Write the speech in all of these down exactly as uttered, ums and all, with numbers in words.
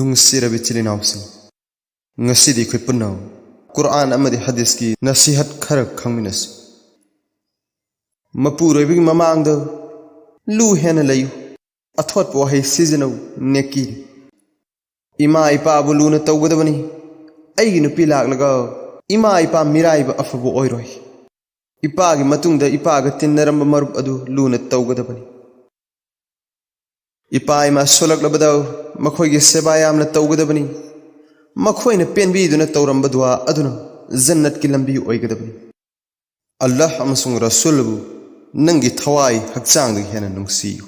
ꯅꯨꯡꯁꯤꯔꯕꯤ ꯏꯆꯤꯜ ꯏꯅꯥꯎꯁꯤꯡ, ꯉꯁꯤꯗꯤ ꯑꯩꯈꯣꯏ ꯄꯨꯟꯅ ꯀꯨꯔꯑꯥꯟ ꯑꯃꯗꯤ ꯍꯗꯤꯁꯀꯤ ꯅꯁꯤꯍꯠ ꯈꯔ ꯈꯪꯃꯤꯟꯅꯁꯤ꯫ ꯃꯄꯨꯔꯣꯏꯕꯒꯤ ꯃꯃꯥꯡꯗ ꯂꯨ ꯍꯦꯟꯅ ꯂꯩꯌꯨ꯫ ꯑꯊꯣꯠꯄ ꯋꯥꯍꯩ ꯁꯤꯖꯤꯟꯅꯧ, ꯅꯦꯀꯤꯅꯤ꯫ ꯏꯃꯥ ꯏꯄꯥꯕꯨ ꯂꯨꯅ ꯇꯧꯒꯗꯕꯅꯤ꯫ ꯑꯩꯒꯤ ꯅꯨꯄꯤ ꯂꯥꯛꯂꯒ ꯏꯃꯥ ꯏꯄꯥ ꯃꯤꯔꯥꯏꯕ ꯑꯐꯕ ꯑꯣꯏꯔꯣꯏ꯫ ꯏꯄꯥꯒꯤ ꯃꯇꯨꯡꯗ ꯏꯄꯥꯒ ꯇꯤꯟꯅꯔꯝꯕ ꯃꯔꯨꯞ ꯑꯗꯨ ꯂꯨꯅ ꯇꯧꯒꯗꯕꯅꯤ꯫ ꯏꯄꯥ ꯏꯃꯥ ꯁꯣꯜꯂꯛꯂꯕꯗ ꯃꯈꯣꯏꯒꯤ ꯁꯦꯕꯥ ꯌꯥꯝꯅ ꯇꯧꯒꯗꯕꯅꯤ꯫ ꯃꯈꯣꯏꯅ ꯄꯦꯟꯕꯤꯗꯨꯅ ꯇꯧꯔꯝꯕ ꯗꯨꯋꯥ ꯑꯗꯨꯅ ꯖꯟꯅꯠꯀꯤ ꯂꯝꯕꯤ ꯑꯣꯏꯒꯗꯕꯅꯤ꯫ ꯑꯜꯂꯥꯍ ꯑꯃꯁꯨꯡ ꯔꯁꯨꯜꯕꯨ ꯅꯪꯒꯤ ꯊꯋꯥꯏ ꯍꯛꯆꯥꯡꯗꯒꯤ ꯍꯦꯟꯅ ꯅꯨꯡꯁꯤꯌꯨ꯫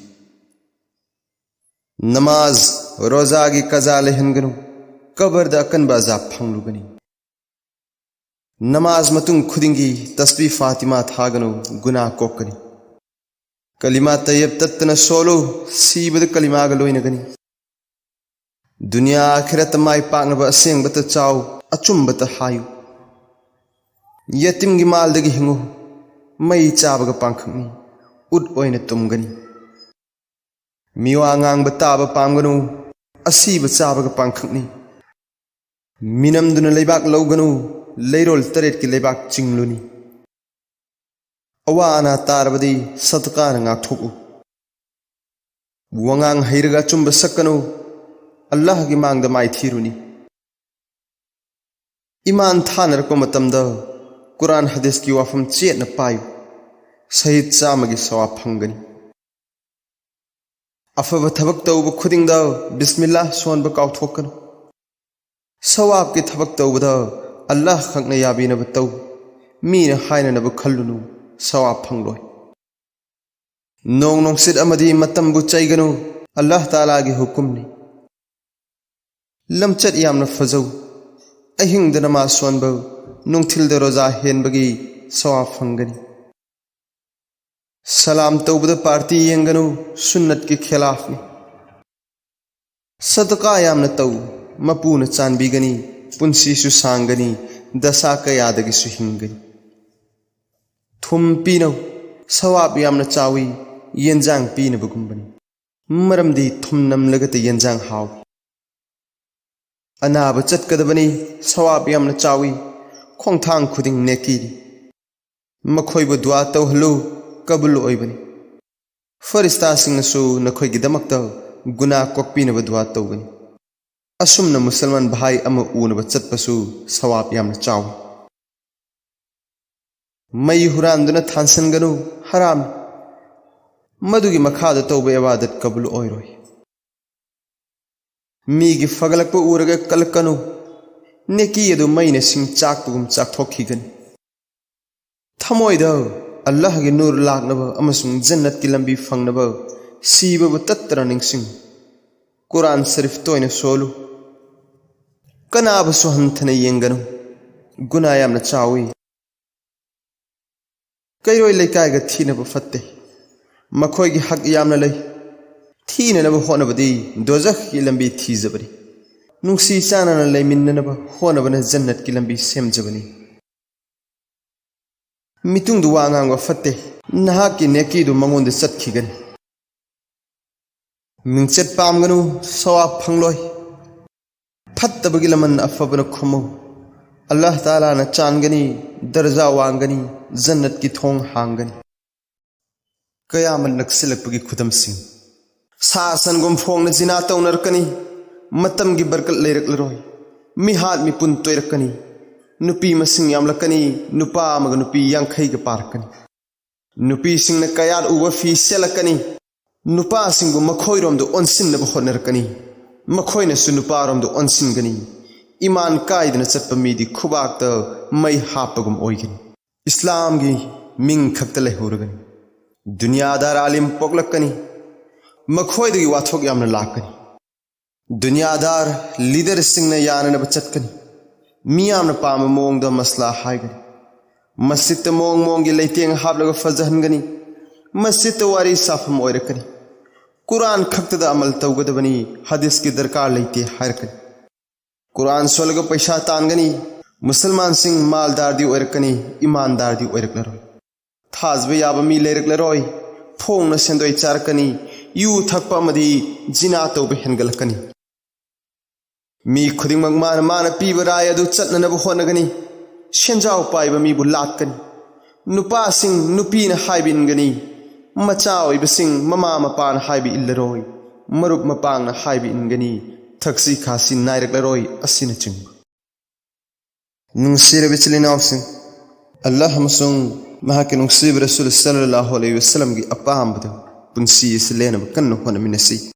ꯅꯃꯥꯖ, ꯔꯣꯖꯥꯒꯤ ꯀꯖꯥ ꯂꯩꯍꯟꯒꯅꯨ, ꯀꯕꯔꯗ ꯑꯀꯟꯕ ꯑꯖꯥꯕ ꯐꯪꯂꯨꯒꯅꯤ꯫ ꯅꯃꯥꯖ ꯃꯇꯨꯡ ꯈꯨꯗꯤꯡꯒꯤ ꯇꯁꯕꯤ ꯐꯥꯇꯤꯃꯥ ꯊꯥꯒꯅꯨ, ꯒꯨꯅꯥ ꯀꯣꯛꯀꯅꯤ꯫ ꯀꯂꯤꯃꯥ ꯇꯩꯌꯕ ꯇꯠꯇꯅ ꯁꯣꯜꯂꯨ, ꯁꯤꯕꯗ ꯀꯂꯤꯃꯥꯒ ꯂꯣꯏꯅꯒꯅꯤ꯫ ꯗꯨꯅꯤꯌꯥ ꯑꯥꯈꯤꯔꯠꯇ ꯃꯥꯏ ꯄꯥꯛꯅꯕ ꯑꯁꯦꯡꯕꯇ ꯆꯥꯎ, ꯑꯆꯨꯝꯕꯇ ꯍꯥꯏꯌꯨ꯫ ꯌꯦꯇꯤꯝꯒꯤ ꯃꯥꯜꯗꯒꯤ ꯍꯤꯡꯉꯨ, ꯃꯩ ꯆꯥꯕꯒ ꯄꯥꯡꯈꯛꯅꯤ, ꯎꯠ ꯑꯣꯏꯅ ꯇꯨꯝꯒꯅꯤ꯫ ꯃꯤꯋꯥ ꯉꯥꯡꯕ ꯇꯥꯕ ꯄꯥꯝꯒꯅꯨ, ꯑꯁꯤꯕ ꯆꯥꯕꯒ ꯄꯥꯡꯈꯛꯅꯤ꯫ ꯃꯤꯅꯝꯗꯨꯅ ꯂꯩꯕꯥꯛ ꯂꯧꯒꯅꯨ, ꯂꯩꯔꯣꯜ ꯇꯔꯦꯠꯀꯤ ꯂꯩꯕꯥꯛ ꯆꯤꯡꯂꯨꯅꯤ꯫ ꯑꯋꯥ ꯑꯅꯥ ꯇꯥꯔꯕꯗꯤ ꯁꯗꯀꯥꯅ ꯉꯥꯛꯊꯣꯛꯎ꯫ ꯋꯥꯉꯥꯡ ꯍꯩꯔꯒ ꯑꯆꯨꯝꯕ ꯁꯛꯀꯅꯨ, ꯑꯜꯂꯥꯍꯒꯤ ꯃꯥꯡꯗ ꯃꯥꯏꯊꯤꯔꯨꯅꯤ꯫ ꯏꯃꯥꯟ ꯊꯥꯅꯔꯛꯄ ꯃꯇꯝꯗ ꯀꯨꯔꯥꯟ ꯍꯗꯤꯁꯀꯤ ꯋꯥꯐꯝ ꯆꯦꯠꯅ ꯄꯥꯏꯌꯨ, ꯁꯍꯤꯗ ꯆꯥꯝꯃꯒꯤ ꯁꯋꯥꯕ ꯐꯪꯒꯅꯤ꯫ ꯑꯐꯕ ꯊꯕꯛ ꯇꯧꯕ ꯈꯨꯗꯤꯡꯗ ꯕꯤꯁꯃꯤꯜꯂꯥꯍ ꯁꯣꯟꯕ ꯀꯥꯎꯊꯣꯛꯀꯅꯨ꯫ ꯁꯋꯥꯕꯀꯤ ꯊꯕꯛ ꯇꯧꯕꯗ ꯑꯜꯂꯥꯍ ꯈꯛꯅ ꯌꯥꯕꯤꯅꯕ ꯇꯧ꯫ ꯃꯤꯅ ꯍꯥꯏꯅꯅꯕ ꯈꯜꯂꯨꯅꯨ, ꯁꯋꯥꯕ ꯐꯪꯂꯣꯏ꯫ ꯅꯣꯡ ꯅꯨꯡꯁꯤꯠ ꯑꯃꯗꯤ ꯃꯇꯝꯕꯨ ꯆꯩꯒꯅꯨ, ꯑꯜꯂꯥꯍ ꯇꯥꯂꯥꯒꯤ ꯍꯨꯀꯨꯝꯅꯤ꯫ ꯂꯝꯆꯠ ꯌꯥꯝꯅ ꯐꯖꯧ꯫ ꯑꯍꯤꯡꯗ ꯅꯃꯥꯖ ꯁꯣꯟꯕ, ꯅꯨꯡꯊꯤꯜꯗ ꯔꯣꯖꯥ ꯍꯦꯟꯕꯒꯤ ꯁꯋꯥꯕ ꯐꯪꯒꯅꯤ꯫ ꯁꯂꯥꯝ ꯇꯧꯕꯗ ꯄꯥꯔꯇꯤ ꯌꯦꯡꯒꯅꯨ, ꯁꯨꯟꯅꯠꯀꯤ ꯈꯤꯂꯥꯐꯅꯤ꯫ ꯁꯗꯀꯥ ꯌꯥꯝꯅ ꯇꯧ, ꯃꯄꯨꯅ ꯆꯥꯟꯕꯤꯒꯅꯤ, ꯄꯨꯟꯁꯤꯁꯨ ꯁꯥꯡꯒꯅꯤ, ꯗꯁꯥ ꯀꯌꯥꯗꯒꯤꯁꯨ ꯍꯤꯡꯒꯅꯤ꯫ ꯊꯨꯝ ꯄꯤꯅꯧ, ꯁꯋꯥꯕ ꯌꯥꯝꯅ ꯆꯥꯎꯏ, ꯌꯦꯟꯖꯥꯡ ꯄꯤꯅꯕꯒꯨꯝꯕꯅꯤ꯫ ꯃꯔꯝꯗꯤ ꯊꯨꯝ ꯅꯝꯂꯒꯇ ꯌꯦꯟꯖꯥꯡ ꯍꯥꯎꯏ꯫ ꯑꯅꯥꯕ ꯆꯠꯀꯗꯕꯅꯤ, ꯁꯋꯥꯕ ꯌꯥꯝꯅ ꯆꯥꯎꯏ꯫ ꯈꯣꯡꯊꯥꯡ ꯈꯨꯗꯤꯡ ꯅꯦꯀꯤꯅꯤ꯫ ꯃꯈꯣꯏꯕꯨ ꯗꯨꯋꯥ ꯇꯧꯍꯜꯂꯨ, ꯀꯕꯨꯜ ꯑꯣꯏꯕꯅꯤ꯫ ꯐꯔꯤꯁꯇꯥꯁꯤꯡꯅꯁꯨ ꯅꯈꯣꯏꯒꯤꯗꯃꯛꯇ ꯒꯨꯅꯥ ꯀꯣꯛꯄꯤꯅꯕ ꯗꯨꯋꯥ ꯇꯧꯒꯅꯤ꯫ ꯑꯁꯨꯝꯅ ꯃꯨꯁꯜꯃꯥꯟ ꯚꯥꯏ ꯑꯃ ꯎꯅꯕ ꯆꯠꯄꯁꯨ ꯁꯋꯥꯕ ꯌꯥꯝꯅ ꯆꯥꯎꯏ꯫ ꯃꯩ ꯍꯨꯔꯥꯟꯗꯨꯅ ꯊꯥꯟꯁꯟꯒꯅꯨ, ꯍꯔꯥꯝ꯫ ꯃꯗꯨꯒꯤ ꯃꯈꯥꯗ ꯇꯧꯕ ꯏꯕꯥꯗꯠ ꯀꯕꯨꯜ ꯑꯣꯏꯔꯣꯏ꯫ ꯃꯤꯒꯤ ꯐꯒꯠꯂꯛꯄ ꯎꯔꯒ ꯀꯜꯂꯛꯀꯅꯨ꯫ ꯅꯦꯀꯤ ꯑꯗꯨ ꯃꯩꯅ ꯁꯤꯡ ꯆꯥꯛꯄꯒꯨꯝ ꯆꯥꯛꯊꯣꯛꯈꯤꯒꯅꯤ꯫ ꯊꯃꯣꯏꯗ ꯑꯜꯂꯥꯍꯒꯤ ꯅꯨꯔ ꯂꯥꯛꯅꯕ ꯑꯃꯁꯨꯡ ꯖꯟꯅꯠꯀꯤ ꯂꯝꯕꯤ ꯐꯪꯅꯕ ꯁꯤꯕꯕꯨ ꯇꯠꯇꯅ ꯅꯤꯡꯁꯤꯡ꯫ ꯀꯨꯔꯥꯟ ꯁꯔꯤꯐ ꯇꯣꯏꯅ ꯁꯣꯜꯂꯨ꯫ ꯀꯅꯥꯕꯨꯁꯨ ꯍꯟꯊꯅ ꯌꯦꯡꯒꯅꯨ꯫ ꯒꯨꯅꯥ ꯌꯥꯝꯅ ꯆꯥꯎꯏ꯫ ꯀꯩꯔꯣꯏ ꯂꯩꯀꯥꯏꯒ ꯊꯤꯅꯕ ꯐꯠꯇꯦ꯫ ꯃꯈꯣꯏꯒꯤ ꯍꯛ ꯌꯥꯝꯅ ꯂꯩ꯫ ꯊꯤꯅꯅꯕ ꯍꯣꯠꯅꯕꯗꯤ ꯗꯣꯖꯈꯀꯤ ꯂꯝꯕꯤ ꯊꯤꯖꯕꯅꯤ꯫ ꯅꯨꯡꯁꯤ ꯆꯥꯟꯅꯅ ꯂꯩꯃꯤꯟꯅꯅꯕ ꯍꯣꯠꯅꯕꯅ ꯖꯟꯅꯠꯀꯤ ꯂꯝꯕꯤ ꯁꯦꯝꯖꯕꯅꯤ꯫ ꯃꯤꯇꯨꯡꯗꯨ ꯋꯥ ꯉꯥꯡꯕ ꯐꯠꯇꯦ꯫ ꯅꯍꯥꯛꯀꯤ ꯅꯦꯀꯤꯗꯨ ꯃꯉꯣꯟꯗ ꯆꯠꯈꯤꯒꯅꯤ꯫ ꯃꯤꯡꯆꯠ ꯄꯥꯝꯒꯅꯨ, ꯁꯋꯥꯕ ꯐꯪꯂꯣꯏ꯫ ꯐꯠꯇꯕꯒꯤ ꯂꯃꯟ ꯑꯐꯕꯅ ꯈꯨꯝꯃꯨ꯫ ꯑꯜꯂꯥꯍ ꯇꯥꯂꯥꯅ ꯆꯥꯟꯒꯅꯤ, ꯗꯔꯖꯥ ꯋꯥꯡꯒꯅꯤ, ꯖꯟꯅꯠꯀꯤ ꯊꯣꯡ ꯍꯥꯡꯒꯅꯤ꯫ ꯀꯌꯥꯃꯠ ꯅꯛꯁꯤꯜꯂꯛꯄꯒꯤ ꯈꯨꯗꯝꯁꯤꯡ꯫ ꯁꯥ ꯁꯟꯒꯨꯝ ꯐꯣꯡꯅ ꯖꯤꯅꯥ ꯇꯧꯅꯔꯛꯀꯅꯤ꯫ ꯃꯇꯝꯒꯤ ꯕꯔꯀꯠ ꯂꯩꯔꯛꯂꯔꯣꯏ꯫ ꯃꯤꯍꯥꯠ ꯃꯤꯄꯨꯟ ꯇꯣꯏꯔꯛꯀꯅꯤ꯫ ꯅꯨꯄꯤ ꯃꯁꯤꯡ ꯌꯥꯝꯂꯛꯀꯅꯤ꯫ ꯅꯨꯄꯥ ꯑꯃꯒ ꯅꯨꯄꯤ ꯌꯥꯡꯈꯩꯒ ꯄꯥꯔꯛꯀꯅꯤ꯫ ꯅꯨꯄꯤꯁꯤꯡꯅ ꯀꯌꯥꯠ ꯎꯕ ꯐꯤ ꯁꯦꯠꯂꯛꯀꯅꯤ꯫ ꯅꯨꯄꯥꯁꯤꯡꯕꯨ ꯃꯈꯣꯏꯔꯣꯝꯗ ꯑꯣꯟꯁꯤꯟꯅꯕ ꯍꯣꯠꯅꯔꯛꯀꯅꯤ꯫ ꯃꯈꯣꯏꯅꯁꯨ ꯅꯨꯄꯥꯔꯣꯝꯗ ꯑꯣꯟꯁꯤꯟꯒꯅꯤ꯫ ꯏꯃꯥꯟ ꯀꯥꯏꯗꯅ ꯆꯠꯄ ꯃꯤꯗꯤ ꯈꯨꯕꯥꯛꯇ ꯃꯩ ꯍꯥꯞꯄꯒꯨꯝ ꯑꯣꯏꯒꯅꯤ꯫ ꯏꯁꯂꯥꯝꯒꯤ ꯃꯤꯡ ꯈꯛꯇ ꯂꯩꯍꯧꯔꯒꯅꯤ꯫ ꯗꯨꯅꯤꯌꯥꯗꯥꯔ ꯑꯥꯂꯤꯝ ꯄꯣꯛꯂꯛꯀꯅꯤ꯫ ꯃꯈꯣꯏꯗꯒꯤ ꯋꯥꯊꯣꯛ ꯌꯥꯝꯅ ꯂꯥꯛꯀꯅꯤ꯫ ꯗꯨꯅꯤꯌꯥꯗꯥꯔ ꯂꯤꯗꯔꯁꯤꯡꯅ ꯌꯥꯅꯅꯕ ꯆꯠꯀꯅꯤ꯫ ꯃꯤꯌꯥꯝꯅ ꯄꯥꯝꯕ ꯃꯑꯣꯡꯗ ꯃꯁꯂꯥ ꯍꯥꯏꯒꯅꯤ꯫ ꯃꯁꯖꯤꯠꯇ ꯃꯑꯣꯡ ꯃꯑꯣꯡꯒꯤ ꯂꯩꯇꯦꯡ ꯍꯥꯞꯂꯒ ꯐꯖꯍꯟꯒꯅꯤ꯫ ꯃꯁꯖꯤꯠꯇ ꯋꯥꯔꯤ ꯁꯥꯐꯝ ꯑꯣꯏꯔꯛꯀꯅꯤ꯫ ꯀꯨꯔꯥꯟ ꯈꯛꯇꯗ ꯑꯃꯜ ꯇꯧꯒꯗꯕꯅꯤ, ꯍꯗꯤꯁꯀꯤ ꯗꯔꯀꯥꯔ ꯂꯩꯇꯦ ꯍꯥꯏꯔꯛꯀꯅꯤ꯫ ꯀꯨꯔꯥꯟ ꯁꯣꯜꯂꯒ ꯄꯩꯁꯥ ꯇꯥꯟꯒꯅꯤ꯫ ꯃꯨꯁꯜꯃꯥꯟꯁꯤꯡ ꯃꯥꯜꯗꯥꯔꯗꯤ ꯑꯣꯏꯔꯛꯀꯅꯤ, ꯏꯃꯥꯟꯗꯥꯔꯗꯤ ꯑꯣꯏꯔꯛꯂꯔꯣꯏ꯫ ꯊꯥꯖꯕ ꯌꯥꯕ ꯃꯤ ꯂꯩꯔꯛꯂꯔꯣꯏ꯫ ꯐꯣꯡꯅ ꯁꯦꯟꯗꯣꯏ ꯆꯥꯔꯛꯀꯅꯤ꯫ ꯌꯨ ꯊꯛꯄ ꯑꯃꯗꯤ ꯖꯤꯅꯥ ꯇꯧꯕ ꯍꯦꯟꯒꯠꯂꯛꯀꯅꯤ꯫ ꯃꯤ ꯈꯨꯗꯤꯡꯃꯛ ꯃꯥꯅ ꯃꯥꯅ ꯄꯤꯕ ꯔꯥꯏ ꯑꯗꯨ ꯆꯠꯅꯅꯕ ꯍꯣꯠꯅꯒꯅꯤ꯫ ꯁꯦꯟꯖꯥꯎ ꯄꯥꯏꯕ ꯃꯤꯕꯨ ꯂꯥꯠꯀꯅꯤ꯫ ꯅꯨꯄꯥꯁꯤꯡ ꯅꯨꯄꯤꯅ ꯍꯥꯏꯕ ꯏꯟꯒꯅꯤ꯫ ꯃꯆꯥ ꯑꯣꯏꯕꯁꯤꯡ ꯃꯃꯥ ꯃꯄꯥꯅ ꯍꯥꯏꯕ ꯏꯜꯂꯔꯣꯏ꯫ ꯃꯔꯨꯞ ꯃꯄꯥꯡꯅ ꯍꯥꯏꯕ ꯏꯟꯒꯅꯤ꯫ ꯊꯛꯁꯤ ꯈꯥꯁꯤ ꯅꯥꯏꯔꯛꯂꯔꯣꯏ ꯑꯁꯤꯅꯆꯤꯡꯕ꯫ ꯅꯨꯡꯁꯤꯔꯕ ꯏꯆꯤꯜ ꯏꯅꯥꯎꯁꯤꯡ, ꯑꯜꯂꯥꯍ ꯑꯃꯁꯨꯡ ꯃꯍꯥꯛꯀꯤ ꯅꯨꯡꯁꯤꯕ ꯔꯁꯨꯜ ꯁꯜꯂꯜꯂꯥꯍꯨ ꯑꯂꯩꯍꯤ ꯋꯁꯜꯂꯝꯒꯤ ꯑꯄꯥꯝꯕꯗ ꯄꯨꯟꯁꯤ ꯑꯁꯤ ꯂꯦꯟꯅꯕ ꯀꯟꯅ ꯍꯣꯠꯅꯃꯤꯟꯅꯁꯤ꯫